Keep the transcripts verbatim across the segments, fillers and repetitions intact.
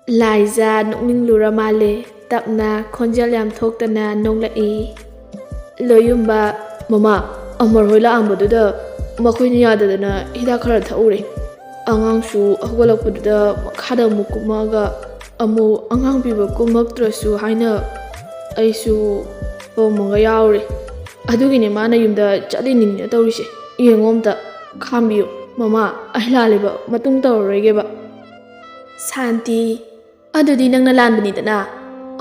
ꯂꯥꯏꯖꯥ ꯅꯣꯛꯅꯤꯡꯂꯨꯔ ꯃꯥꯜꯂꯦ꯫ ꯇꯞꯅ, ꯈꯣꯟꯖꯦꯜ ꯌꯥꯝ ꯊꯣꯛꯇꯅ ꯅꯣꯛꯂꯛꯏ꯫ ꯂꯣꯌꯨꯝꯕ, "ꯃꯃꯥ, ꯑꯃꯔ ꯍꯣꯏ ꯂꯥꯛꯑꯝꯕꯗꯨꯗ ꯃꯈꯣꯏꯅ ꯌꯥꯗꯗꯅ ꯍꯤꯗꯥꯛ ꯈꯔ ꯊꯛꯎꯔꯦ꯫ ꯑꯉꯥꯡꯁꯨ ꯍꯧꯒꯠꯂꯛꯄꯗꯨꯗ ꯃꯈꯥꯗ ꯑꯃꯨꯛ ꯀꯨꯝꯃꯛꯑꯒ ꯑꯃꯨꯛ ꯑꯉꯥꯡ ꯄꯤꯕ ꯀꯨꯝꯃꯛꯇ꯭ꯔꯁꯨ ꯍꯥꯏꯅ ꯑꯩꯁꯨ ꯄꯝꯃꯒ ꯌꯥꯎꯔꯦ꯫ ꯑꯗꯨꯒꯤꯅꯦ ꯃꯥꯅ ꯌꯨꯝꯗ ꯆꯠꯂꯤꯅꯤꯅ ꯇꯧꯔꯤꯁꯦ꯫ ꯌꯦꯡꯉꯣ ꯑꯝꯇ, ꯈꯥꯝꯕꯤꯌꯨ꯫ ꯃꯃꯥ, ꯑꯩ ꯂꯥꯜꯂꯦꯕ, ꯃꯇꯨꯡ ꯇꯧꯔꯔꯣꯏꯒꯦꯕ꯫" ꯁꯥꯟꯇꯤ, "ꯑꯗꯨꯗꯤ ꯅꯪꯅ ꯂꯥꯟꯕꯅꯤꯗꯅ꯫"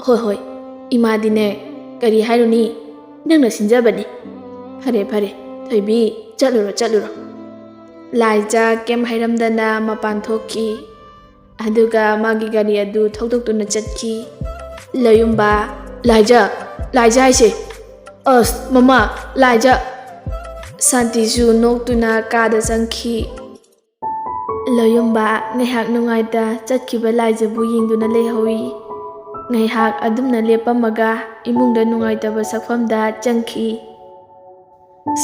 "ꯍꯣꯏ, ꯍꯣꯏ, ꯏꯃꯥꯗꯤꯅꯦ, ꯀꯔꯤ ꯍꯥꯏꯔꯨꯅꯤ? ꯅꯪꯅ ꯁꯤꯟꯖꯕꯅꯤ꯫" "ꯐꯔꯦ, ꯐꯔꯦ, ꯊꯣꯏꯕꯤ, ꯆꯠꯂꯨꯔꯣ, ꯆꯠꯂꯨꯔꯣ꯫" ꯂꯥꯏꯖꯥ ꯀꯩꯝ ꯍꯥꯏꯔꯝꯗꯅ ꯃꯄꯥꯟ ꯊꯣꯛꯈꯤ꯫ ꯑꯗꯨꯒ ꯃꯥꯒꯤ ꯒꯥꯔꯤ ꯑꯗꯨ ꯊꯧꯗꯣꯛꯇꯨꯅ ꯆꯠꯈꯤ꯫ ꯂꯣꯌꯨꯝꯕ, "ꯂꯥꯏꯖꯥ, ꯂꯥꯏꯖꯥ ꯍꯥꯏꯁꯦ꯫ ꯑꯁ, ꯃꯃꯥ, ꯂꯥꯏꯖꯥ꯫" ꯁꯥꯟꯇꯤꯁꯨ ꯅꯣꯛꯇꯨꯅ ꯀꯥꯗ ꯆꯪꯈꯤ꯫ ꯂꯣꯌꯨꯝꯕ ꯉꯥꯏꯍꯥꯛ ꯅꯨꯡꯉꯥꯏꯇ ꯆꯠꯈꯤꯕ ꯂꯥꯏꯖꯥꯕꯨ ꯌꯦꯡꯗꯨꯅ ꯂꯩꯍꯧꯏ꯫ ꯉꯥꯏꯍꯥꯛ ꯑꯗꯨꯝꯅ ꯂꯦꯞꯄꯝꯃꯒ ꯏꯃꯨꯡꯗ ꯅꯨꯡꯉꯥꯏꯇꯕ ꯁꯛꯐꯝꯗ ꯆꯪꯈꯤ꯫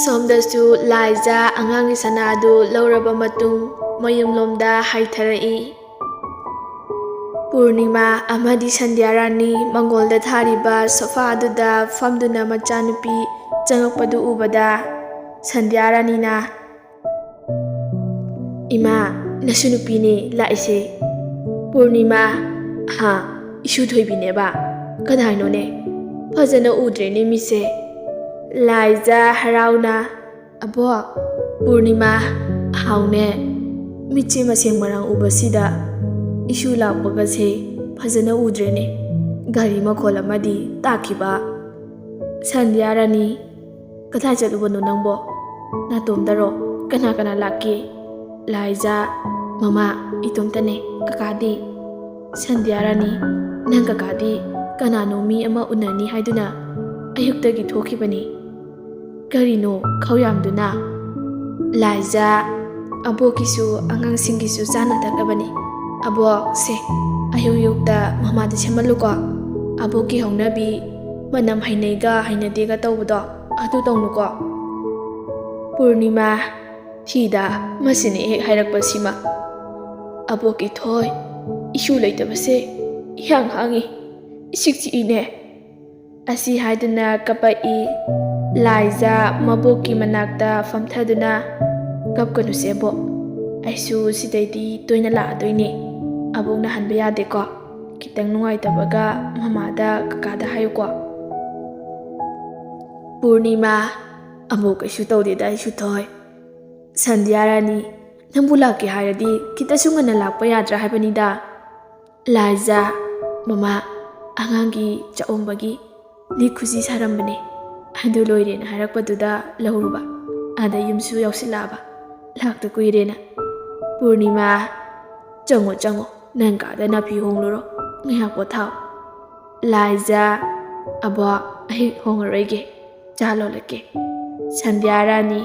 ꯁꯣꯝꯗꯁꯨ ꯂꯥꯏꯖꯥ ꯑꯉꯥꯡꯒꯤ ꯁꯅꯥ ꯑꯗꯨ ꯂꯧꯔꯕ ꯃꯇꯨꯡ ꯃꯌꯨꯝꯂꯣꯝꯗ ꯍꯥꯏꯊꯔꯛꯏ꯫ ꯄꯨꯔꯅꯤꯃꯥ ꯑꯃꯗꯤ ꯁꯟꯙ꯭ꯌꯥ ꯔꯥꯅꯤ ꯃꯪꯒꯣꯜꯗ ꯊꯥꯔꯤꯕ ꯁꯣꯐꯥ ꯑꯗꯨꯗ ꯐꯝꯗꯨꯅ ꯃꯆꯥꯅꯨꯄꯤ ꯆꯪꯉꯛꯄꯗꯨ ꯎꯕꯗ ꯁꯟꯙ꯭ꯌꯥ ꯔꯥꯅꯤꯅ, "ꯏꯃꯥ, ꯅꯁꯨ ꯅꯨꯄꯤꯅꯦ ꯂꯥꯛꯏꯁꯦ꯫" ꯄꯨꯔꯅꯤꯃꯥ, "ꯍꯥ, ꯏꯁꯨ ꯊꯣꯏꯕꯤꯅꯦꯕ? ꯀꯅꯥꯅꯣꯅꯦ? ꯐꯖꯅ ꯎꯗ꯭ꯔꯦꯅꯦ ꯃꯤꯁꯦ꯫" ꯂꯥꯏꯖꯥ ꯍꯔꯥꯎꯅ, "ꯑꯕꯣꯛ, ꯄꯨꯔꯅꯤꯃꯥ, ꯍꯥꯎꯅꯦ꯫ ꯃꯤꯠꯁꯦ ꯃꯁꯦꯡ ꯃꯔꯥꯡ ꯎꯕꯁꯤꯗ ꯏꯁꯨ ꯂꯥꯛꯄꯒꯁꯦ ꯐꯖꯅ ꯎꯗ꯭ꯔꯦꯅꯦ꯫ ꯒꯥꯔꯤ ꯃꯈꯣꯜ ꯑꯃꯗꯤ ꯇꯥꯈꯤꯕ꯫" ꯁꯟꯙ꯭ꯌꯥ ꯔꯥꯅꯤ, "ꯀꯗꯥꯏ ꯆꯠꯂꯨꯕꯅꯣ ꯅꯪꯕꯣ? ꯅꯥꯇꯣꯝꯗꯔꯣ? ꯀꯅꯥ ꯀꯅꯥ ꯂꯥꯛꯀꯦ?" ꯂꯥꯏꯖꯥ, "ꯃꯃꯥ, ꯏꯇꯣꯝꯇꯅꯦ꯫ ꯀꯀꯥꯗꯤ?" ꯁꯟꯙ꯭ꯌꯥ ꯔꯥꯅꯤ, "ꯅꯪ ꯀꯀꯥꯗꯤ ꯀꯅꯥꯅꯣ ꯃꯤ ꯑꯃ ꯎꯅꯅꯤ ꯍꯥꯏꯗꯨꯅ ꯑꯌꯨꯛꯇꯒꯤ ꯊꯣꯛꯈꯤꯕꯅꯤ꯫ ꯀꯔꯤꯅꯣ ꯈꯧ ꯌꯥꯝꯗꯨꯅ?" ꯂꯥꯏꯖꯥ, "ꯑꯕꯣꯛꯀꯤꯁꯨ ꯑꯉꯥꯡꯁꯤꯡꯒꯤꯁꯨ ꯆꯥꯅ ꯊꯛꯅꯕꯅꯤ꯫ ꯑꯕꯣꯛ, ꯁꯦ, ꯑꯌꯨꯛ ꯑꯌꯨꯛꯇ ꯃꯃꯥꯗ ꯁꯦꯝꯍꯜꯂꯨꯀꯣ꯫ ꯑꯕꯣꯛꯀꯤ ꯍꯧꯅꯕꯤ ꯃꯅꯝ ꯍꯩꯅꯩꯒ ꯍꯩꯅꯗꯦꯒ ꯇꯧꯕꯗꯣ ꯑꯗꯨ ꯇꯧꯅꯨꯀꯣ꯫" ꯄꯨꯔꯅꯤꯃꯥ, "ꯊꯤꯗ, ꯃꯁꯤꯅ ꯍꯦꯛ ꯍꯥꯏꯔꯛꯄꯁꯤꯃ꯫ ꯑꯕꯣꯛꯀꯤ ꯊꯣꯏ, ꯏꯁꯨ ꯂꯩꯇꯕꯁꯦ ꯏꯍꯥꯡ ꯍꯥꯡꯉꯤ, ꯏꯆꯤꯛ ꯆꯤꯛꯏꯅꯦ꯫ ꯑꯁꯤ ꯍꯥꯏꯗꯨꯅ ꯀꯞꯄꯛꯏ꯫ ꯂꯥꯏꯖꯥ ꯃꯕꯣꯛꯀꯤ ꯃꯅꯥꯛꯇ ꯐꯝꯊꯗꯨꯅ, "ꯀꯞꯀꯅꯨꯁꯦ ꯑꯕꯣꯛ, ꯑꯩꯁꯨ ꯁꯤꯗꯩꯗꯤ ꯇꯣꯏꯅ ꯂꯥꯛꯑꯗꯣꯏꯅꯦ꯫ ꯑꯕꯣꯛꯅ ꯍꯟꯕ ꯌꯥꯗꯦꯀꯣ꯫ ꯈꯤꯇꯪ ꯅꯨꯡꯉꯥꯏꯇꯕꯒ ꯃꯃꯥꯗ ꯀꯀꯥꯗ ꯍꯥꯏꯌꯨꯀꯣ꯫" ꯄꯨꯔꯅꯤꯃꯥ, "ꯑꯕꯣꯛ ꯀꯩꯁꯨ ꯇꯧꯗꯦꯗ ꯏꯁꯨꯊꯣꯏ꯫ ꯁꯟꯙ꯭ꯌꯥ ꯔꯥꯅꯤ, ꯅꯪꯕꯨ ꯂꯥꯛꯀꯦ ꯍꯥꯏꯔꯗꯤ ꯈꯤꯇꯁꯨ ꯉꯟꯅ ꯂꯥꯛꯄ ꯌꯥꯗ꯭ꯔꯥ ꯍꯥꯏꯕꯅꯤꯗ꯫" ꯂꯥꯏꯖꯥ, "ꯃꯃꯥ, ꯑꯉꯥꯡꯒꯤ ꯆꯥꯛꯎꯝꯕꯒꯤ ꯂꯤꯛ ꯈꯨꯖꯤ ꯁꯥꯔꯝꯕꯅꯦ, ꯑꯗꯨ ꯂꯣꯏꯔꯦꯅ ꯍꯥꯏꯔꯛꯄꯗꯨꯗ ꯂꯧꯔꯨꯕ, ꯑꯗ ꯌꯨꯝꯁꯨ ꯌꯧꯁꯤꯜꯂꯛꯑꯕ, ꯂꯥꯛꯇ ꯀꯨꯏꯔꯦꯅ꯫" ꯄꯨꯔꯅꯤꯃꯥ, "ꯆꯪꯉꯣ ꯆꯪꯉꯣ, ꯅꯪ ꯀꯥꯗ ꯅꯥꯐꯤ ꯍꯣꯡꯂꯨꯔꯣ, ꯉꯥꯏꯍꯥꯛ ꯄꯣꯊꯥꯎ꯫" ꯂꯥꯏꯖꯥ, "ꯑꯕꯣꯛ, ꯑꯩ ꯍꯣꯡꯉꯔꯣꯏꯒꯦ, ꯆꯥ ꯂꯣꯜꯂꯛꯀꯦ꯫" ꯁꯟꯙ꯭ꯌꯥ ꯔꯥꯅꯤ,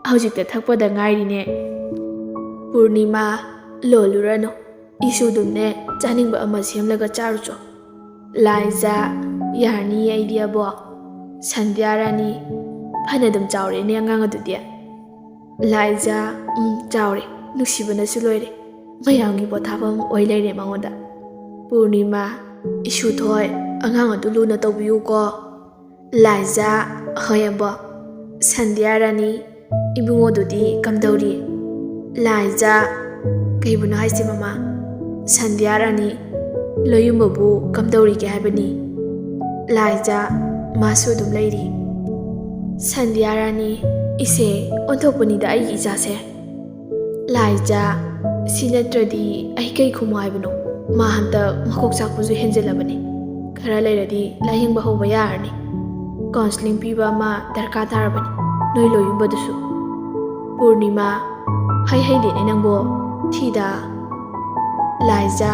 "ꯍꯧꯖꯤꯛꯇ ꯊꯛꯄꯗ ꯉꯥꯏꯔꯤꯅꯦ꯫" ꯄꯨꯔꯅꯤꯃꯥ, "ꯂꯣꯜꯂꯨꯔꯅꯨ, ꯏꯁꯨ ꯑꯗꯨꯝꯅꯦ ꯆꯥꯅꯤꯡꯕ ꯑꯃ ꯁꯦꯝꯂꯒ ꯆꯥꯔꯨꯆꯣ꯫" ꯂꯥꯏꯖꯥ, "ꯌꯥꯔꯅꯤꯌꯦ ꯑꯩꯗꯤ ꯑꯕꯣꯛ꯫" ꯁꯟꯙ꯭ꯌꯥ ꯔꯥꯅꯤ, "ꯐꯅ ꯑꯗꯨꯝ ꯆꯥꯎꯔꯦꯅꯦ ꯑꯉꯥꯡ ꯑꯗꯨꯗꯤ꯫" ꯂꯥꯏꯖꯥ, "ꯎꯝ, ꯆꯥꯎꯔꯦ, ꯅꯨꯡꯁꯤꯕꯅꯁꯨ ꯂꯣꯏꯔꯦ, ꯃꯌꯥꯝꯒꯤ ꯄꯣꯊꯥꯐꯝ ꯑꯣꯏ ꯂꯩꯔꯦ ꯃꯉꯣꯟꯗ꯫" ꯄꯨꯔꯅꯤꯃꯥ, "ꯏꯁꯨꯊꯣꯏ, ꯑꯉꯥꯡ ꯑꯗꯨ ꯂꯨꯅ ꯇꯧꯕꯤꯌꯨꯀꯣ꯫" ꯂꯥꯏꯖꯥ, "ꯍꯣꯏ ꯑꯕꯣꯛ꯫" ꯁꯟꯙ꯭ꯌꯥ ꯔꯥꯅꯤ, "ꯏꯕꯨꯡꯉꯣꯗꯨꯗꯤ ꯀꯝꯗꯧꯔꯤ?" ꯂꯥꯏꯖꯥ, "ꯀꯩꯕꯨꯅꯣ ꯍꯥꯏꯁꯦ ꯃꯃꯥ? ꯁꯟꯙ꯭ꯌꯥ ꯔꯥꯅꯤ, ꯂꯣꯌꯨꯝꯕꯕꯨ ꯀꯝꯗꯧꯔꯤꯒꯦ ꯍꯥꯏꯕꯅꯤ?" ꯂꯥꯏꯖꯥ, "ꯃꯥꯁꯨ ꯑꯗꯨꯝ ꯂꯩꯔꯤ꯫" ꯁꯟꯙ꯭ꯌꯥ ꯔꯥꯅꯤ, "ꯏꯁꯦ, ꯑꯣꯟꯊꯣꯛꯄꯅꯤꯗ ꯑꯩꯒꯤ ꯏꯆꯥꯁꯦ꯫" ꯂꯥꯏꯖꯥ, "ꯁꯤ ꯅꯠꯇ꯭ꯔꯗꯤ ꯑꯩ ꯀꯩ ꯈꯨꯝꯃꯨ ꯍꯥꯏꯕꯅꯣ? ꯃꯥ ꯍꯟꯗꯛ ꯃꯀꯣꯛ ꯆꯥꯛꯄꯁꯨ ꯍꯦꯟꯖꯤꯜꯂꯕꯅꯤ꯫ ꯈꯔ ꯂꯩꯔꯗꯤ ꯂꯥꯌꯦꯡꯕ ꯍꯧꯕ ꯌꯥꯔꯅꯤ꯫ ꯀꯥꯎꯟꯁꯤꯂꯤꯡ ꯄꯤꯕ ꯑꯃ ꯗꯔꯀꯥꯔ ꯇꯥꯔꯕꯅꯤ, ꯅꯣꯏ ꯂꯣꯌꯨꯝꯕꯗꯨꯁꯨ꯫" ꯄꯨꯔꯅꯤꯃꯥ, "ꯍꯩ ꯍꯩꯗꯦꯅꯦ ꯅꯪꯕꯣ, ꯊꯤꯗ꯫" ꯂꯥꯏꯖꯥ,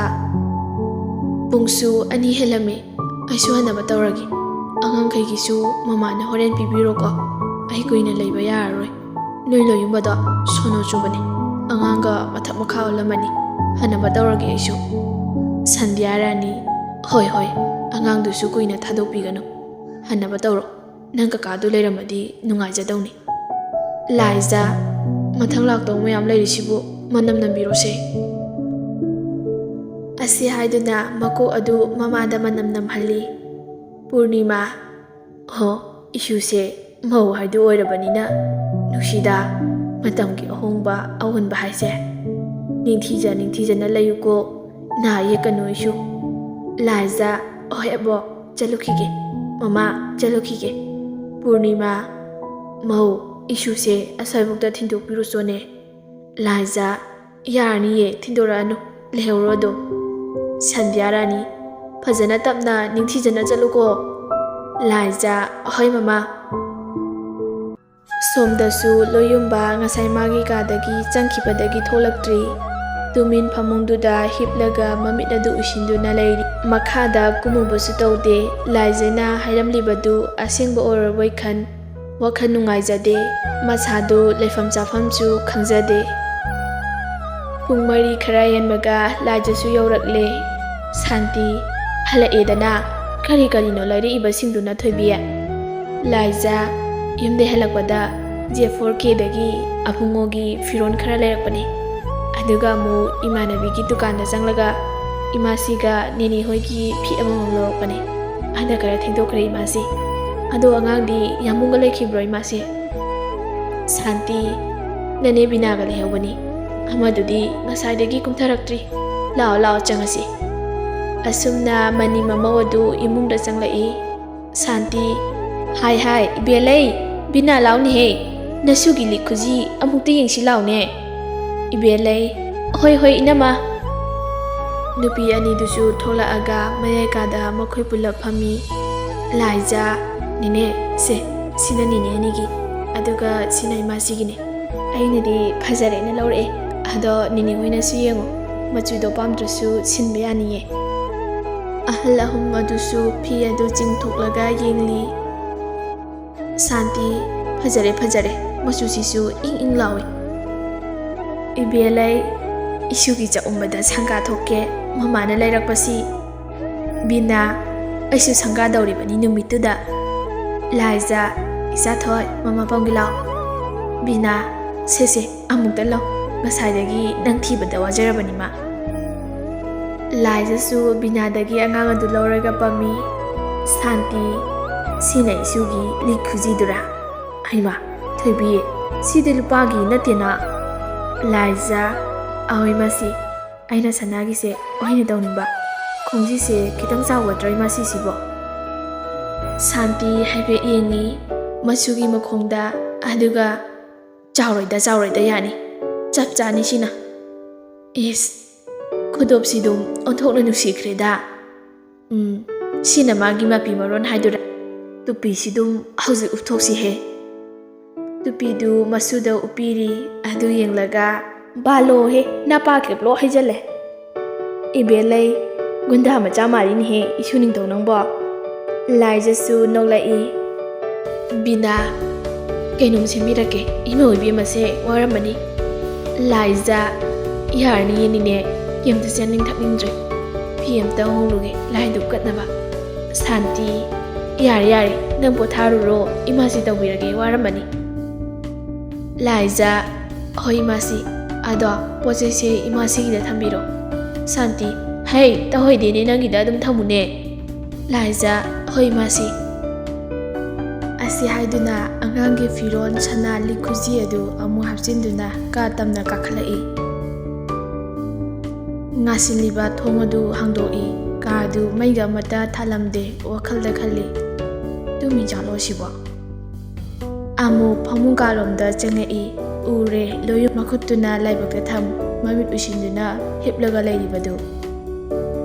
"ꯄꯨꯡꯁꯨ ꯑꯅꯤ ꯍꯦꯜꯂꯝꯃꯦ, ꯑꯩꯁꯨ ꯍꯟꯅꯕ ꯇꯧꯔꯒꯦ꯫ ꯑꯉꯥꯡꯈꯩꯒꯤꯁꯨ ꯃꯃꯥꯅ ꯍꯣꯔꯦꯟ ꯄꯤꯕꯤꯔꯣꯀꯣ, ꯑꯩ ꯀꯨꯏꯅ ꯂꯩꯕ ꯌꯥꯔꯔꯣꯏ꯫ ꯅꯣꯏ ꯂꯣꯌꯨꯝꯕꯗꯣ ꯁꯣꯅꯣ ꯆꯨꯕꯅꯦ, ꯑꯉꯥꯡꯒ ꯃꯊꯛ ꯃꯈꯥ ꯑꯣꯜꯂꯝꯃꯅꯤ꯫ ꯍꯟꯅꯕ ꯇꯧꯔꯒꯦ ꯑꯩꯁꯨ꯫" ꯁꯟꯙ꯭ꯌꯥ ꯔꯥꯅꯤ, "ꯍꯣꯏ ꯍꯣꯏ, ꯑꯉꯥꯡꯗꯨꯁꯨ ꯀꯨꯏꯅ ꯊꯥꯗꯣꯛꯄꯤꯒꯅꯨ, ꯍꯟꯅꯕ ꯇꯧꯔꯣ꯫ ꯅꯪ ꯀꯀꯥꯗꯨ ꯂꯩꯔꯝꯃꯗꯤ ꯅꯨꯡꯉꯥꯏꯖꯗꯧꯅꯤ꯫" ꯂꯥꯏꯖꯥ, "ꯃꯊꯪ ꯂꯥꯛꯇꯧ ꯃꯌꯥꯝ ꯂꯩꯔꯤꯁꯤꯕꯨ ꯃꯅꯝ ꯅꯝꯕꯤꯔꯣꯁꯦ꯫" ꯑꯁꯤ ꯍꯥꯏꯗꯨꯅ ꯃꯀꯣꯛ ꯑꯗꯨ ꯃꯃꯥꯗ ꯃꯅꯝ ꯅꯝꯍꯜꯂꯤ꯫ ꯄꯨꯔꯅꯤꯃꯥ, ꯍꯣ, ꯏꯁꯨꯁꯦ ꯃꯧ ꯍꯥꯏꯗꯨ ꯑꯣꯏꯔꯕꯅꯤꯅ ꯅꯨꯡꯁꯤꯗ, ꯃꯇꯝꯒꯤ ꯑꯍꯣꯡꯕ ꯑꯑꯣꯟꯕ ꯍꯥꯏꯁꯦ꯫ ꯅꯤꯡꯊꯤꯖ ꯅꯤꯡꯊꯤꯖꯅ ꯂꯩꯌꯨꯀꯣ, ꯅꯥ ꯌꯦꯛꯀꯅꯨ ꯏꯁꯨ꯫ ꯂꯥꯏꯖ, ꯍꯣꯏ ꯑꯕꯣꯛ, ꯆꯠꯂꯨꯈꯤꯒꯦ꯫ ꯃꯃꯥ, ꯆꯠꯂꯨꯈꯤꯒꯦ꯫ ꯄꯨꯔꯅꯤꯃꯥ, ꯃꯧ, ꯏꯁꯨꯁꯦ ꯑꯁ꯭ꯋꯥꯏꯕꯨꯛꯇ ꯊꯤꯟꯗꯣꯛꯄꯤꯔꯨꯆꯣꯅꯦ꯫ ꯂꯥꯏꯖ, ꯌꯥꯔꯅꯤꯌꯦ, ꯊꯤꯟꯗꯣꯔꯛꯑꯅꯨ, ꯂꯩꯍꯧꯔꯣ ꯑꯗꯨꯝ꯫ ꯁꯟꯙ꯭ꯌꯥ ꯔꯥꯅꯤ, ꯐꯖꯅ ꯇꯞꯅ ꯅꯤꯡꯊꯤꯖꯅ ꯆꯠꯂꯨꯀꯣ꯫ ꯂꯥꯏꯖ, ꯍꯣꯏ ꯃꯃꯥ꯫ ꯁꯣꯝꯗꯁꯨ ꯂꯣꯌꯨꯝꯕ ꯉꯁꯥꯏ ꯃꯥꯒꯤ ꯀꯥꯗꯒꯤ ꯆꯪꯈꯤꯕꯗꯒꯤ ꯊꯣꯛꯂꯛꯇ꯭ꯔꯤ꯫ ꯇꯨꯃꯤꯟ ꯐꯃꯨꯡꯗꯨꯗ ꯍꯤꯞꯂꯒ ꯃꯃꯤꯠ ꯑꯗꯨ ꯎꯏꯁꯤꯟꯗꯨꯅ ꯂꯩꯔꯤ꯫ ꯃꯈꯥꯗ ꯀꯨꯝꯃꯨꯕꯁꯨ ꯇꯧꯗꯦ꯫ ꯂꯥꯏꯖꯅ ꯍꯥꯏꯔꯝꯂꯤꯕꯗꯨ ꯑꯁꯦꯡꯕ ꯑꯣꯏꯔꯕꯣꯏ ꯈꯟ ꯋꯥꯈꯜ ꯅꯨꯡꯉꯥꯏꯖꯗꯦ꯫ ꯃꯁꯥꯗꯨ ꯂꯩꯐꯝ ꯆꯥꯐꯝꯁꯨ ꯈꯪꯖꯗꯦ꯫ ꯄꯨꯡ ꯃꯔꯤ ꯈꯔ ꯍꯦꯟꯕꯒ ꯂꯥꯏꯖꯁꯨ ꯌꯧꯔꯛꯂꯦ꯫ ꯁꯥꯟꯇꯤ, ꯍꯜꯂꯛꯑꯦꯗꯅ꯫ ꯀꯔꯤ ꯀꯔꯤꯅꯣ ꯂꯩꯔꯛꯏꯕꯁꯤꯡꯗꯨꯅ, ꯊꯣꯏꯕꯤ? ꯂꯥꯏꯖ, ꯌꯨꯝꯗꯩ ꯍꯜꯂꯛꯄꯗ ꯖꯦ ꯐꯣꯔ ꯀꯦꯗꯒꯤ ꯑꯕꯨꯡꯉꯣꯒꯤ ꯐꯤꯔꯣꯜ ꯈꯔ ꯂꯩꯔꯛꯄꯅꯦ꯫ ꯑꯗꯨꯒ ꯑꯃꯨꯛ ꯏꯃꯥꯟꯅꯕꯤꯒꯤ ꯗꯨꯀꯥꯟꯗ ꯆꯪꯂꯒ ꯏꯃꯥꯁꯤꯒ ꯅꯦꯅꯦ ꯍꯣꯏꯒꯤ ꯐꯤ ꯑꯃꯃꯝ ꯂꯧꯔꯛꯄꯅꯦ꯫ ꯍꯟꯗꯛ ꯈꯔ ꯊꯦꯡꯗꯣꯛꯈ꯭ꯔꯦ ꯏꯃꯥꯁꯤ꯫ ꯑꯗꯣ ꯑꯉꯥꯡꯗꯤ ꯌꯥꯝꯕꯨꯡꯒ ꯂꯩꯈꯤꯕ꯭ꯔꯣ ꯏꯃꯥꯁꯤ? ꯁꯥꯟꯇꯤ, ꯅꯅꯦ ꯕꯤꯅꯥꯒ ꯂꯩꯍꯧꯕꯅꯤ꯫ ꯑꯃꯗꯨꯗꯤ ꯉꯁꯥꯏꯗꯒꯤ ꯀꯨꯝꯊꯔꯛꯇ꯭ꯔꯤ꯫ ꯂꯥꯛꯑꯣ, ꯂꯥꯛꯑꯣ, ꯆꯪꯉꯁꯤ꯫ ꯑꯁꯨꯝꯅ ꯃꯅꯤ ꯃꯃꯧ ꯑꯗꯨ ꯏꯃꯨꯡꯗ ꯆꯪꯂꯛꯏ꯫ ꯁꯥꯟꯇꯤ, ꯍꯥꯏ, ꯍꯥꯏ, ꯏꯕꯦꯜꯂꯩ, ꯕꯤꯅꯥ ꯂꯥꯎꯅꯦꯍꯦ꯫ ꯅꯁꯨꯒꯤ ꯂꯤꯛ ꯈꯨꯖꯤ ꯑꯃꯨꯛꯇ ꯌꯦꯡꯁꯤ ꯂꯥꯎꯅꯦ꯫ ꯏꯕꯦꯜꯂꯩ, ꯍꯣꯏ, ꯍꯣꯏ, ꯏꯅꯝꯃ꯫ ꯅꯨꯄꯤ ꯑꯅꯤꯗꯨꯁꯨ ꯊꯣꯛꯂꯛꯑꯒ ꯃꯌꯥꯏ ꯀꯥꯗ ꯃꯈꯣꯏ ꯄꯨꯂꯞ ꯐꯝꯃꯤ꯫ ꯂꯥꯏꯖ, ꯅꯦꯅꯦ, ꯁꯦ, ꯁꯤꯅ ꯅꯦꯅꯦ ꯑꯅꯤꯒꯤ, ꯑꯗꯨꯒ ꯁꯤꯅ ꯏꯃꯥꯁꯤꯒꯤꯅꯦ꯫ ꯑꯩꯅꯗꯤ ꯐꯖꯔꯦꯅ ꯂꯧꯔꯛꯑꯦ, ꯑꯗꯣ ꯅꯦꯅꯦ ꯍꯣꯏꯅꯁꯨ ꯌꯦꯡꯉꯣ, ꯃꯆꯨꯗꯣ ꯄꯥꯝꯗ꯭ꯔꯁꯨ ꯁꯤꯟꯕ ꯌꯥꯅꯤꯌꯦ꯫ ꯑꯍꯜ ꯑꯍꯨꯝ ꯑꯗꯨꯁꯨ ꯐꯤ ꯑꯗꯨ ꯆꯤꯡꯊꯣꯛꯂꯒ ꯌꯦꯡꯂꯤ꯫ ꯁꯥꯟꯇꯤ, ꯐꯖꯔꯦ, ꯐꯖꯔꯦ, ꯃꯆꯨꯁꯤꯁꯨ ꯏꯪ ꯏꯪ ꯂꯥꯎꯏ꯫ ꯏꯕꯦꯜꯂꯩ, ꯏꯁꯨꯒꯤ ꯆꯥꯛꯎꯝꯕꯗ ꯁꯪꯒꯥ ꯊꯣꯛꯀꯦ, ꯃꯃꯥꯅ ꯂꯩꯔꯛꯄꯁꯤ꯫ ꯕꯤꯅꯥ, ꯑꯩꯁꯨ ꯁꯪꯒꯥꯗꯧꯔꯤꯕꯅꯤ ꯅꯨꯃꯤꯠꯇꯨꯗ꯫ ꯂꯥꯏꯖ, ꯏꯆꯥꯊꯣꯏ, ꯃꯃꯥ ꯄꯝꯒꯦ ꯂꯥꯎ꯫ ꯕꯤꯅꯥ, ꯁꯦ ꯁꯦ, ꯑꯃꯨꯛꯇ ꯂꯧ, ꯉꯁꯥꯏꯗꯒꯤ ꯅꯪ ꯊꯤꯕꯗ ꯋꯥꯖꯔꯕꯅꯤ ꯃꯥ꯫ ꯂꯥꯏꯖꯥꯁꯨ ꯕꯤꯅꯥꯗꯒꯤ ꯑꯉꯥꯡ ꯑꯗꯨ ꯂꯧꯔꯒ ꯄꯝꯃꯤ꯫ "ꯁꯥꯟꯇꯤ, ꯁꯤꯅ ꯏꯁꯨꯒꯤ ꯂꯤꯛ ꯈꯨꯖꯤꯗꯨꯔꯥ? ꯍꯩꯃꯥ, ꯊꯣꯏꯕꯤ, ꯁꯤꯗꯤ ꯂꯨꯄꯥꯒꯤ ꯅꯠꯇꯦꯅ?" "ꯂꯥꯏꯖꯥ, ꯑꯍꯣꯏ, ꯃꯁꯤ ꯑꯩꯅ ꯁꯅꯥꯒꯤꯁꯦ ꯑꯣꯏꯅ ꯇꯧꯅꯤꯡꯕ꯫ ꯈꯣꯡꯖꯤꯁꯦ ꯈꯤꯇꯪ ꯆꯥꯎꯒꯗ꯭ꯔꯣ ꯏꯃꯥ ꯁꯤꯁꯤꯕꯣ?" ꯁꯥꯟꯇꯤ ꯍꯥꯏꯐꯦꯠ ꯌꯦꯡꯉꯤ ꯃꯆꯨꯒꯤ ꯃꯈꯣꯡꯗ, ꯑꯗꯨꯒ, "ꯆꯥꯎꯔꯣꯏꯗ, ꯆꯥꯎꯔꯣꯏꯗ, ꯌꯥꯅꯤ꯫ ꯆꯞ ꯆꯥꯅꯤ ꯁꯤꯅ꯫ ꯏꯁ, ꯈꯨꯗꯣꯞꯁꯤꯗꯨꯝ ꯑꯣꯟꯊꯣꯛꯅ ꯅꯨꯡꯁꯤꯈ꯭ꯔꯦꯗ꯫ ꯎꯝ, ꯁꯤꯅ ꯃꯥꯒꯤ ꯃꯄꯤ ꯃꯔꯣꯟ ꯍꯥꯏꯗꯨꯔꯥ? ꯇꯨꯄꯤꯁꯤꯗꯨꯝ ꯍꯧꯖꯤꯛ ꯎꯞꯊꯣꯛꯁꯤꯍꯦ꯫" ꯇꯨꯄꯤꯗꯨ ꯃꯆꯨꯗ ꯎꯞꯄꯤꯔꯤ꯫ ꯑꯗꯨ ꯌꯦꯡꯂꯒ, "ꯕꯥꯂꯣꯍꯦ, ꯅꯄꯥ ꯀꯦꯞꯂꯣ ꯍꯩꯖꯜꯂꯦ꯫ ꯏꯕꯦꯜꯂꯩ, ꯒꯨꯟꯗꯥ ꯃꯆꯥ ꯃꯥꯜꯂꯤꯅꯦꯍꯦ, ꯏꯁꯨ ꯅꯤꯡꯊꯧ ꯅꯪꯕꯣ꯫" ꯂꯥꯏꯖꯥꯁꯨ ꯅꯣꯛꯂꯛꯏ꯫ "ꯕꯤꯅꯥ, ꯀꯩꯅꯣꯝ ꯁꯦꯝꯕꯤꯔꯛꯀꯦ, ꯏꯃꯧ ꯏꯕꯦꯝꯃꯁꯦ ꯋꯥꯔꯝꯃꯅꯤ꯫" ꯂꯥꯏꯖꯥ, "ꯌꯥꯔꯅꯤꯌꯦ ꯅꯤꯅꯦ, ꯀꯩꯝꯇ ꯆꯥꯅꯤꯡ ꯊꯛꯅꯤꯡꯗ꯭ꯔꯦ꯫ ꯐꯤ ꯑꯝꯇ ꯍꯣꯡꯂꯨꯒꯦ, ꯂꯥꯏꯗꯨꯛ ꯀꯠꯅꯕ꯫" ꯁꯥꯟꯇꯤ, "ꯌꯥꯔꯦ, ꯌꯥꯔꯦ, ꯅꯪ ꯄꯣꯊꯥꯔꯨꯔꯣ, ꯏꯃꯥꯁꯤ ꯇꯧꯕꯤꯔꯒꯦ, ꯋꯥꯔꯝꯃꯅꯤ꯫" ꯂꯥꯏꯖꯥ, "ꯍꯣꯏ ꯏꯃꯥꯁꯤ, ꯑꯗꯣ ꯄꯣꯠ ꯆꯩꯁꯦ ꯏꯃꯥꯁꯤꯒꯤꯗ ꯊꯝꯕꯤꯔꯣ꯫" ꯁꯥꯟꯇꯤ, "ꯍꯩ, ꯇꯧꯍꯩꯗꯦꯅꯦ, ꯅꯪꯒꯤꯗ ꯑꯗꯨꯝ ꯊꯝꯃꯨꯅꯦ꯫" ꯂꯥꯏꯖꯥ, "ꯍꯣꯏ ꯏꯃꯥꯁꯤ꯫" ꯑꯁꯤ ꯍꯥꯏꯗꯨꯅ ꯑꯉꯥꯡꯒꯤ ꯐꯤꯔꯣꯜ, ꯁꯅꯥ, ꯂꯤꯛ ꯈꯨꯖꯤ ꯑꯗꯨ ꯑꯃꯨꯛ ꯍꯥꯞꯆꯤꯟꯗꯨꯅ ꯀꯥ ꯇꯝꯅ ꯀꯥꯈꯠꯂꯛꯏ꯫ ꯉꯥꯁꯤꯜꯂꯤꯕ ꯊꯣꯡ ꯑꯗꯨ ꯍꯥꯡꯗꯣꯛꯏ꯫ ꯀꯥ ꯑꯗꯨ ꯃꯩꯒ ꯑꯃꯠꯇ ꯊꯥꯜꯂꯝꯗꯦ꯫ ꯋꯥꯈꯜꯗ ꯈꯜꯂꯤ, "ꯇꯨꯝꯃꯤꯖꯥꯠꯂꯣ ꯁꯤꯕꯣ?" ꯑꯃꯨꯛ ꯐꯃꯨꯡ ꯀꯥꯂꯣꯝꯗ ꯆꯪꯉꯛꯏ꯫ ꯎꯔꯦ, ꯂꯣꯌꯨꯝ ꯃꯈꯨꯠꯇꯨꯅ ꯂꯥꯏꯕꯛꯇ ꯊꯝ, ꯃꯃꯤꯠ ꯎꯏꯁꯤꯟꯗꯨꯅ ꯍꯤꯞꯂꯒ ꯂꯩꯔꯤꯕꯗꯨ꯫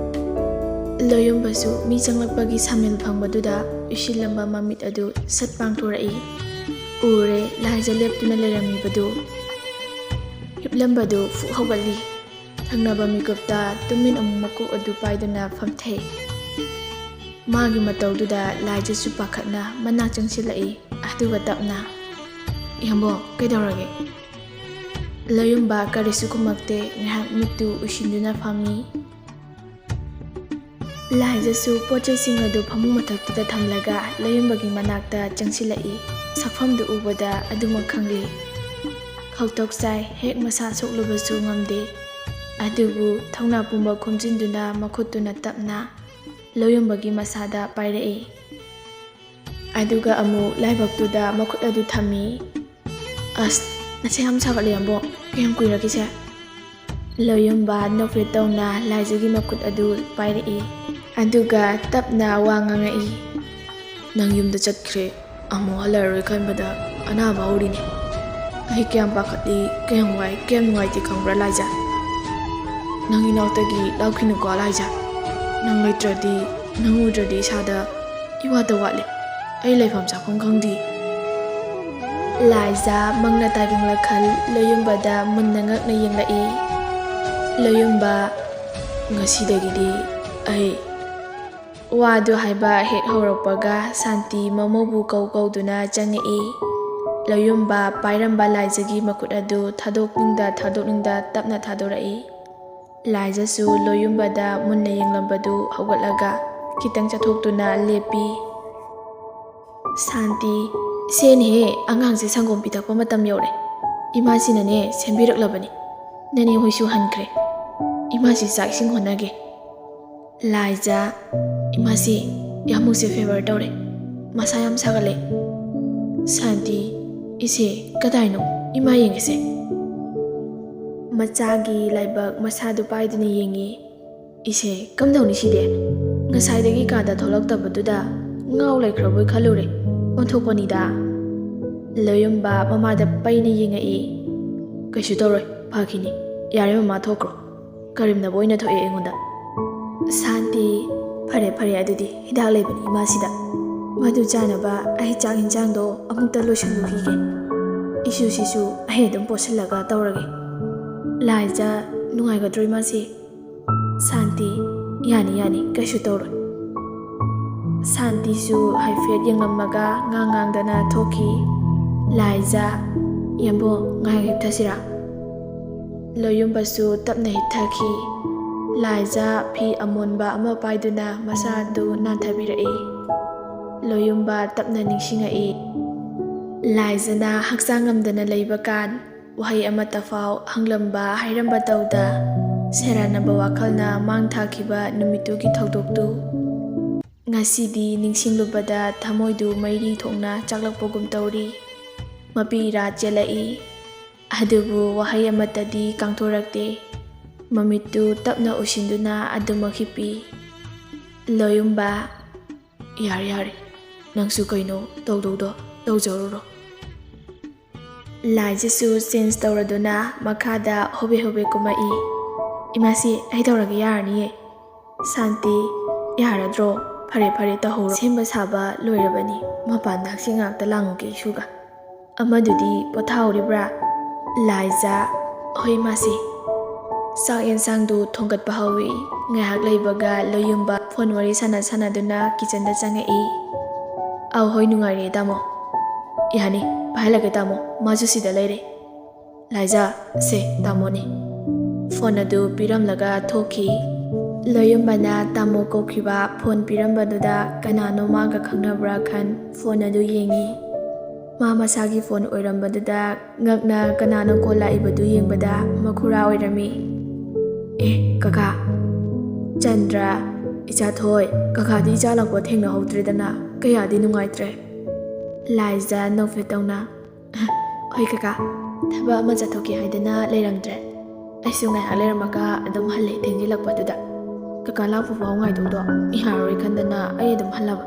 ꯂꯣꯌꯨꯝꯕꯁꯨ ꯃꯤ ꯆꯪꯂꯛꯄꯒꯤ ꯁꯥꯃꯤꯜ ꯐꯪꯕꯗꯨꯗ ꯎꯏꯁꯤꯜꯂꯝꯕ ꯃꯃꯤꯠ ꯑꯗꯨ ꯁꯠ ꯄꯥꯡꯊꯣꯔꯛꯏ꯫ ꯎꯔꯦ, ꯂꯥꯏꯖꯥ ꯂꯦꯞꯇꯨꯅ ꯂꯩꯔꯝꯃꯤꯕꯗꯨ꯫ ꯍꯤꯞꯂꯝꯕꯗꯨ ꯐꯨꯛ ꯍꯧꯒꯠꯂꯤ꯫ ꯊꯪꯅꯕ ꯃꯤꯀꯨꯞꯇ ꯇꯨꯃꯤꯟ ꯑꯃꯨꯛ ꯃꯀꯣꯛ ꯑꯗꯨ ꯄꯥꯏꯗꯨꯅ ꯐꯝꯊꯩ꯫ ꯃꯥꯒꯤ ꯃꯇꯧꯗꯨꯗ ꯂꯥꯏꯖꯥꯁꯨ ꯄꯥꯈꯠꯅ ꯃꯅꯥꯛ ꯆꯪꯁꯤꯜꯂꯛꯏ꯫ ꯑꯗꯨꯒ ꯇꯞꯅ, "ꯏꯌꯥꯝꯕꯣ, ꯀꯩꯗꯧꯔꯒꯦ?" ꯂꯣꯌꯨꯝꯕ ꯀꯔꯤꯁꯨ ꯈꯨꯝꯃꯛꯇꯦ꯫ ꯉꯥꯏꯍꯥꯛ ꯃꯤꯠꯇꯨ ꯎꯏꯁꯤꯟꯗꯨꯅ ꯐꯝꯃꯤ꯫ ꯂꯥꯏꯖꯥꯁꯨ ꯄꯣꯠ ꯆꯩꯁꯤꯡ ꯑꯗꯨ ꯐꯃꯨꯡ ꯃꯊꯛꯇꯨꯗ ꯊꯝꯂꯒ ꯂꯣꯌꯨꯝꯕꯒꯤ ꯃꯅꯥꯛꯇ ꯆꯪꯁꯤꯜꯂꯛꯏ꯫ ꯁꯛꯐꯝꯗꯨ ꯎꯕꯗ ꯑꯗꯨꯃꯛ ꯈꯪꯂꯤ꯫ ꯈꯧꯇꯣꯛ ꯆꯥꯏ, ꯍꯦꯛ ꯃꯁꯥ ꯁꯣꯛꯂꯨꯕꯁꯨ ꯉꯝꯗꯦ꯫ ꯑꯗꯨꯕꯨ ꯊꯧꯅꯥ ꯄꯨꯝꯕ ꯈꯣꯝꯖꯤꯟꯗꯨꯅ ꯃꯈꯨꯠꯇꯨꯅ ꯇꯞꯅ ꯂꯣꯌꯨꯝꯕꯒꯤ ꯃꯁꯥꯗ ꯄꯥꯏꯔꯛꯏ꯫ ꯑꯗꯨꯒ ꯑꯃꯨꯛ ꯂꯥꯏꯕꯛꯇꯨꯗ ꯃꯈꯨꯠ ꯑꯗꯨ ꯊꯝꯃꯤ꯫ "ꯑꯁ, ꯅꯁꯥ ꯌꯥꯝ ꯁꯥꯒꯠꯂꯦ, ꯌꯥꯝꯕꯣ꯫ ꯀꯌꯥꯝ ꯀꯨꯏꯔꯒꯦꯁꯦ?" ꯂꯣꯌꯨꯝꯕ ꯅꯣꯛꯐꯦꯠ ꯇꯧꯅ ꯂꯥꯏꯖꯒꯤ ꯃꯈꯨꯠ ꯑꯗꯨ ꯄꯥꯏꯔꯛꯏ꯫ ꯑꯗꯨꯒ ꯇꯞꯅ ꯋꯥ ꯉꯥꯡꯉꯛꯏ꯫ "ꯅꯪ ꯌꯨꯝꯗ ꯆꯠꯈ꯭ꯔꯦ, ꯑꯃꯨꯛ ꯍꯜꯂꯛꯑꯔꯣꯏ ꯈꯟꯕꯗ ꯑꯅꯥꯕ ꯍꯧꯔꯤꯅꯦ꯫ ꯑꯩ ꯀꯌꯥꯝ ꯄꯥꯈꯠꯂꯤ, ꯀꯌꯥꯝ ꯋꯥꯏ, ꯀꯌꯥꯝ ꯅꯨꯡꯉꯥꯏꯇꯦ ꯈꯪꯕ꯭ꯔꯥ, ꯂꯥꯏꯖꯥ? ꯅꯪ ꯏꯅꯥꯛꯇꯒꯤ ꯂꯥꯛꯈꯤꯅꯨꯀꯣ, ꯂꯥꯏꯖꯥ꯫ ꯅꯪ ꯂꯩꯇ꯭ꯔꯗꯤ, ꯅꯪ ꯎꯗ꯭ꯔꯗꯤ ꯏꯁꯥꯗ ꯏꯋꯥꯠꯇ ꯋꯥꯠꯂꯦ꯫ ꯑꯩ ꯂꯩꯐꯝ ꯆꯥꯐꯝ ꯈꯪꯗꯦ꯫" ꯂꯥꯏꯖꯥ ꯃꯪꯂꯥ ꯇꯥꯏꯕꯪꯂꯥ ꯈꯜ ꯂꯣꯌꯨꯝꯕꯗ ꯃꯨꯟꯅ ꯉꯛꯅ ꯌꯦꯡꯂꯛꯏ꯫ ꯂꯣꯌꯨꯝꯕ, "ꯉꯁꯤꯗꯒꯤꯗꯤ ꯑꯩ..." ꯋꯥꯗꯨ ꯍꯥꯏꯕ ꯍꯦꯛ ꯍꯧꯔꯛꯄꯒ ꯁꯥꯟꯇꯤ ꯃꯃꯧꯕꯨ ꯀꯧ ꯀꯧꯗꯨꯅ ꯆꯪꯉꯛꯏ꯫ ꯂꯣꯌꯨꯝꯕ ꯄꯥꯏꯔꯝꯕ ꯂꯥꯏꯖꯒꯤ ꯃꯈꯨꯠ ꯑꯗꯨ ꯊꯥꯗꯣꯛꯅꯤꯡꯗ ꯊꯥꯗꯣꯛꯅꯤꯡꯗ ꯇꯞꯅ ꯊꯥꯗꯣꯔꯛꯏ꯫ ꯂꯥꯏꯖꯁꯨ ꯂꯣꯌꯨꯝꯕꯗ ꯃꯨꯟꯅ ꯌꯦꯡꯂꯝꯕꯗꯨ ꯍꯧꯒꯠꯂꯒ ꯈꯤꯇꯪ ꯆꯠꯊꯣꯛꯇꯨꯅ ꯂꯦꯞꯄꯤ꯫ ꯁꯥꯟꯇꯤ, "ꯏꯆꯦꯅꯦꯍꯦ, ꯑꯉꯥꯡꯁꯦ ꯁꯪꯒꯣꯝ ꯄꯤꯊꯛꯄ ꯃꯇꯝ ꯌꯧꯔꯦ꯫ ꯏꯃꯥꯁꯤꯅꯅꯦ ꯁꯦꯝꯕꯤꯔꯛꯂꯕꯅꯤ꯫ ꯅꯅꯦ ꯍꯣꯏꯁꯨ ꯍꯟꯈ꯭ꯔꯦ꯫ ꯏꯃꯥꯁꯤ ꯆꯥꯛ ꯏꯁꯤꯡ ꯍꯣꯠꯅꯒꯦ꯫" ꯂꯥꯏꯖ, "ꯏꯃꯥꯁꯤ, ꯌꯥꯝꯕꯣꯁꯦ fever ꯇꯧꯔꯦ꯫ ꯃꯁꯥ ꯌꯥꯝ ꯁꯥꯒꯠꯂꯦ꯫" ꯁꯥꯟꯇꯤ, "ꯏꯆꯦ, ꯀꯗꯥꯏꯅꯣ? ꯏꯃꯥ ꯌꯦꯡꯒꯦꯁꯦ꯫" ꯃꯆꯥꯒꯤ ꯂꯥꯏꯕꯛ ꯃꯁꯥꯗꯨ ꯄꯥꯏꯗꯨꯅ ꯌꯦꯡꯉꯤ꯫ "ꯏꯆꯦ, ꯀꯝꯗꯧꯅꯤ ꯁꯤꯗꯤ? ꯉꯁꯥꯏꯗꯒꯤ ꯀꯥꯗ ꯊꯣꯛꯂꯛꯇꯕꯗꯨꯗ ꯉꯥꯎ ꯂꯩꯈ꯭ꯔꯕꯣꯏ ꯈꯜꯂꯨꯔꯦ꯫ ꯑꯣꯟꯊꯣꯛꯄꯅꯤꯗ꯫" ꯂꯣꯌꯨꯝꯕ ꯃꯃꯥꯗ ꯄꯩꯅ ꯌꯦꯡꯉꯛꯏ꯫ "ꯀꯩꯁꯨ ꯇꯧꯔꯣꯏ, ꯐꯈꯤꯅꯤ꯫ ꯌꯥꯔꯦ ꯃꯃꯥ, ꯊꯣꯛꯈ꯭ꯔꯣ꯫ ꯀꯔꯦꯝꯅꯕ ꯑꯣꯏꯅ ꯊꯣꯛꯑꯦ ꯑꯩꯉꯣꯟꯗ꯫" ꯁꯥꯟꯇꯤ, "ꯐꯔꯦ ꯐꯔꯦ, ꯑꯗꯨꯗꯤ ꯍꯤꯗꯥꯛ ꯂꯩꯕꯅꯤ ꯏꯃꯥꯁꯤꯗ꯫ ꯃꯗꯨ ꯆꯥꯅꯕ ꯑꯩ ꯆꯥꯛ ꯌꯦꯟꯁꯥꯡꯗꯣ ꯑꯃꯨꯛꯇ ꯂꯣꯏꯁꯤꯜꯂꯨꯈꯤꯒꯦ꯫ ꯏꯁꯨꯁꯤꯁꯨ ꯑꯩ ꯑꯗꯨꯝ ꯄꯣꯠꯁꯤꯜꯂꯒ ꯇꯧꯔꯒꯦ꯫" ꯂꯥꯏꯖ, "ꯅꯨꯡꯉꯥꯏꯒꯗ꯭ꯔꯣ ꯏꯃꯥꯁꯤ?" ꯁꯥꯟꯇꯤ, "ꯌꯥꯅꯤ ꯌꯥꯅꯤ, ꯀꯩꯁꯨ ꯇꯧꯔꯣꯏ꯫" ꯁꯥꯟꯇꯤꯁꯨ ꯍꯥꯏꯐꯦꯠ ꯌꯦꯡꯂꯝꯃꯒ ꯉꯥꯡ ꯉꯥꯡꯗꯅ ꯊꯣꯛꯈꯤ꯫ ꯂꯥꯏꯖ, "ꯌꯥꯝꯕꯣ, ꯉꯥꯏꯍꯥꯛ ꯍꯤꯞꯊꯁꯤꯔꯥ?" ꯂꯣꯌꯨꯝꯕꯁꯨ ꯇꯞꯅ ꯍꯤꯞꯊꯈꯤ꯫ ꯂꯥꯏꯖ ꯐꯤ ꯑꯃꯣꯟꯕ ꯑꯃ ꯄꯥꯏꯗꯨꯅ ꯃꯁꯥꯗꯨ ꯅꯥꯟꯊꯕꯤꯔꯛꯏ꯫ ꯂꯣꯌꯨꯝꯕ ꯇꯞꯅ ꯅꯤꯡꯁꯤꯡꯉꯛꯏ꯫ ꯂꯥꯏꯖꯅ ꯍꯛꯆꯥꯡ ꯉꯝꯗꯅ ꯂꯩꯕ ꯀꯥꯟ ꯋꯥꯍꯩ ꯑꯃꯠꯇ ꯐꯥꯎ ꯍꯪꯂꯝꯕ ꯍꯥꯏꯔꯝꯕ ꯇꯧꯗ, ꯁꯦꯔꯥꯟꯅꯕ ꯋꯥꯈꯜꯅ ꯃꯥꯡ ꯊꯥꯈꯤꯕ ꯅꯨꯃꯤꯠꯇꯨꯒꯤ ꯊꯧꯗꯣꯛꯇꯨ ꯉꯁꯤꯗꯤ ꯅꯤꯡꯁꯤꯡꯂꯨꯕꯗ ꯊꯃꯣꯏꯗꯨ ꯃꯩꯔꯤ ꯊꯣꯛꯅ ꯆꯥꯛꯂꯛꯄꯒꯨꯝ ꯇꯧꯔꯤ꯫ ꯃꯄꯤ ꯏꯔꯥ ꯆꯦꯜꯂꯛꯏ꯫ ꯑꯗꯨꯕꯨ ꯋꯥꯍꯩ ꯑꯃꯠꯇꯗꯤ ꯀꯥꯡꯊꯣꯔꯛꯇꯦ꯫ ꯃꯃꯤꯠꯇꯨ ꯇꯞꯅ ꯎꯏꯁꯤꯟꯗꯨꯅ ꯑꯗꯨꯃꯛ ꯍꯤꯞꯄꯤ꯫ ꯂꯣꯌꯨꯝꯕ, "ꯌꯥꯔꯦ, ꯌꯥꯔꯦ, ꯅꯪꯁꯨ ꯀꯩꯅꯣ ꯇꯧꯗꯧꯗꯣ ꯇꯧꯖꯔꯨꯔꯣ꯫" ꯂꯥꯏꯖꯁꯨ ꯆꯦꯟꯖ ꯇꯧꯔꯗꯨꯅ ꯃꯈꯥꯗ ꯍꯣꯕꯦ ꯍꯣꯕꯦ ꯀꯨꯝꯃꯛꯏ꯫ "ꯏꯃꯥꯁꯤ, ꯑꯩ ꯇꯧꯔꯒꯦ, ꯌꯥꯔꯅꯤꯌꯦ꯫" "ꯁꯥꯟꯇꯤ, ꯌꯥꯔꯗ꯭ꯔꯣ? ꯐꯔꯦ, ꯐꯔꯦ, ꯇꯧꯍꯧꯔꯣ꯫ ꯁꯦꯝꯕ ꯁꯥꯕ ꯂꯣꯏꯔꯕꯅꯤ, ꯃꯄꯥꯟꯗ ꯍꯛꯆꯤꯡ ꯉꯥꯛꯇ ꯂꯥꯡꯉꯨꯒꯦ ꯏꯁꯨꯒ꯫" "ꯑꯃꯗꯨꯗꯤ ꯄꯣꯊꯥꯍꯧꯔꯤꯕ꯭ꯔꯥ?" ꯂꯥꯏꯖꯥ, "ꯍꯣꯏ ꯃꯥꯁꯤ꯫" ꯆꯥꯛ ꯌꯦꯟꯁꯥꯡꯗꯨ ꯊꯣꯡꯒꯠꯄ ꯍꯧꯏ꯫ ꯉꯥꯏꯍꯥꯛ ꯂꯩꯕꯒ ꯂꯣꯌꯨꯝꯕ ꯐꯣꯟ ꯋꯥꯔꯤ ꯁꯥꯟꯅ ꯁꯥꯟꯅꯗꯨꯅ ꯀꯤꯆꯟꯗ ꯆꯪꯉꯛꯏ꯫ "ꯑꯧ, ꯍꯣꯏ, ꯅꯨꯡꯉꯥꯏꯔꯤꯌꯦ ꯇꯥꯃꯣ꯫" "ꯌꯥꯅꯤ, ꯄꯥꯏꯍꯜꯂꯒꯦ ꯇꯥꯃꯣ, ꯃꯥꯁꯨ ꯁꯤꯗ ꯂꯩꯔꯦ꯫" "ꯂꯥꯏꯖꯥ, ꯁꯦ, ꯇꯥꯃꯣꯅꯤ꯫" ꯐꯣꯟ ꯑꯗꯨ ꯄꯤꯔꯝꯂꯒ ꯊꯣꯛꯈꯤ꯫ ꯂꯣꯌꯨꯝꯕꯅ ꯇꯥꯃꯣ ꯀꯧꯈꯤꯕ ꯐꯣꯟ ꯄꯤꯔꯝꯕꯗꯨꯗ ꯀꯅꯥꯅꯣ ꯃꯥꯒ ꯈꯪꯅꯕ꯭ꯔꯥ ꯈꯟ ꯐꯣꯟ ꯑꯗꯨ ꯌꯦꯡꯉꯤ꯫ ꯃꯥ ꯃꯁꯥꯒꯤ ꯐꯣꯟ ꯑꯣꯏꯔꯝꯕꯗꯨꯗ ꯉꯛꯅ ꯀꯅꯥꯅꯣ ꯀꯣꯜ ꯂꯥꯛꯏꯕꯗꯨ ꯌꯦꯡꯕꯗ ꯃꯈꯨꯔꯥ ꯑꯣꯏꯔꯝꯃꯤ꯫ "ꯑꯦ, ꯀꯀꯥ꯫" "ꯆꯟꯗ꯭ꯔ, ꯏꯆꯥ ꯊꯣꯏ, ꯀꯀꯥꯗꯤ ꯏꯆꯥ ꯂꯥꯛꯄ ꯊꯦꯡꯅꯍꯧꯗ꯭ꯔꯦꯗꯅ, ꯀꯌꯥꯗꯤ ꯅꯨꯡꯉꯥꯏꯇ꯭ꯔꯦ꯫" ꯂꯥꯏꯖꯥ ꯅꯣꯛꯐꯦꯠ ꯇꯧꯅ, "ꯍꯣꯏ ꯀꯀꯥ, ꯊꯕꯛ ꯑꯃ ꯆꯠꯊꯣꯛꯀꯦ ꯍꯥꯏꯗꯅ ꯂꯩꯔꯝꯗ꯭ꯔꯦ꯫ ꯑꯩꯁꯨ ꯉꯥꯏꯍꯥꯛ ꯂꯩꯔꯝꯃꯒ ꯑꯗꯨꯝ ꯍꯜꯂꯦ, ꯊꯦꯡꯖꯤꯜꯂꯛꯄꯗꯨꯗ꯫ ꯀꯀꯥ ꯂꯥꯛꯄ ꯐꯥꯎ ꯉꯥꯏꯗꯧꯗꯣ ꯌꯥꯔꯔꯣꯏ ꯈꯟꯗꯅ ꯑꯩ ꯑꯗꯨꯝ ꯍꯜꯂꯕ꯫"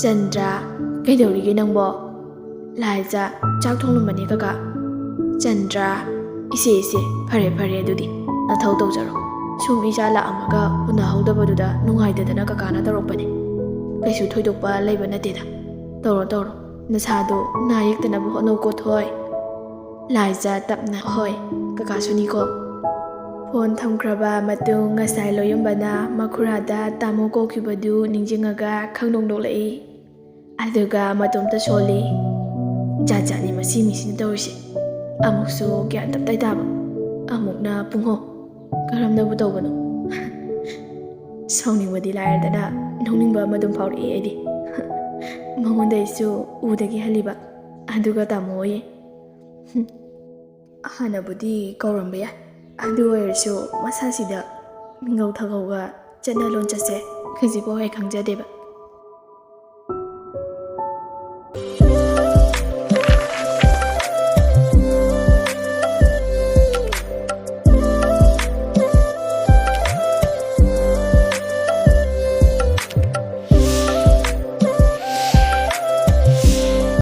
"ꯆꯟꯗ꯭ꯔ, ꯀꯩꯗꯧꯔꯤꯒꯦ ꯅꯪꯕꯣ?" "ꯂꯥꯏꯖꯥ, ꯆꯥꯛ ꯊꯣꯡꯂꯝꯕꯅꯦ ꯀꯀꯥ꯫" "ꯆꯟꯗ꯭ꯔ, ꯏꯆꯦ, ꯏꯆꯦ, ꯐꯔꯦ, ꯐꯔꯦ, ꯑꯗꯨꯗꯤ ꯅꯊꯧ ꯇꯧꯖꯔꯣ꯫ ꯁꯨꯝ ꯏꯆꯥ ꯂꯥꯛꯑꯝꯃꯒ ꯎꯅꯍꯧꯗꯕꯗꯨꯗ ꯅꯨꯡꯉꯥꯏꯇꯗꯅ ꯀꯀꯥꯅ ꯇꯧꯔꯛꯄꯅꯦ꯫ ꯀꯩꯁꯨ ꯊꯣꯏꯗꯣꯛꯄ ꯂꯩꯕ ꯅꯠꯇꯦꯗ꯫ ꯇꯧꯔꯣ, ꯇꯧꯔꯣ, ꯅꯁꯥꯗꯣ ꯅꯥ ꯌꯦꯛꯇꯅꯕ ꯍꯣꯠꯅꯧꯀꯣ ꯊꯣꯏ꯫" ꯂꯥꯏꯖꯥ ꯇꯞꯅ, "ꯍꯣꯏ, ꯀꯀꯥꯁꯨꯅꯤꯀꯣ꯫" ꯐꯣꯟ ꯊꯝꯈ꯭ꯔꯕ ꯃꯇꯨꯡ ꯉꯁꯥꯏ ꯂꯣꯌꯨꯝꯕꯅ ꯃꯈꯨꯔꯥꯗ ꯇꯥꯃꯣ ꯀꯧꯈꯤꯕꯗꯨ ꯅꯤꯡꯁꯤꯡꯉꯒ ꯈꯪꯅꯣꯛ ꯅꯣꯛꯂꯛꯏ꯫ ꯑꯗꯨꯒ ꯃꯇꯣꯝꯇ ꯁꯣꯜꯂꯤ꯫ "ꯖꯥꯠ ꯖꯥꯠꯅꯤ ꯃꯁꯤ ꯃꯤꯁꯤꯅ ꯇꯧꯔꯤꯁꯦ꯫ ꯑꯃꯨꯛꯁꯨ ꯒ꯭ꯌꯥꯟ ꯇꯞꯇꯥꯏ ꯇꯥꯕ, ꯑꯃꯨꯛꯅ ꯄꯨꯡꯍꯣ꯫ ꯀꯔꯝꯅꯕꯨ ꯇꯧꯕꯅꯣ?" ꯁꯥꯎꯅꯤꯡꯕꯗꯤ ꯂꯥꯏꯔꯗꯅ ꯅꯣꯛꯅꯤꯡꯕ ꯑꯃ ꯑꯗꯨꯝ ꯐꯥꯎꯔꯛꯏ ꯑꯩꯗꯤ꯫ ꯃꯉꯣꯟꯗ ꯑꯩꯁꯨ ꯎꯗꯒꯤ ꯍꯜꯂꯤꯕ, ꯑꯗꯨꯒ ꯇꯥꯃꯣ ꯍꯣꯏ꯫ ꯍꯥꯟꯅꯕꯨꯗꯤ ꯀꯧꯔꯝꯕ ꯌꯥꯏ, ꯑꯗꯨ ꯑꯣꯏꯔꯁꯨ ꯃꯁꯥꯁꯤꯗ ꯃꯤꯡꯒꯧ ꯊꯥꯒꯧꯒ ꯆꯠꯅ ꯂꯣꯟꯆꯠꯁꯦ ꯈꯖꯤꯛꯐꯥꯎ ꯍꯦꯛ ꯈꯪꯖꯗꯦꯕ꯫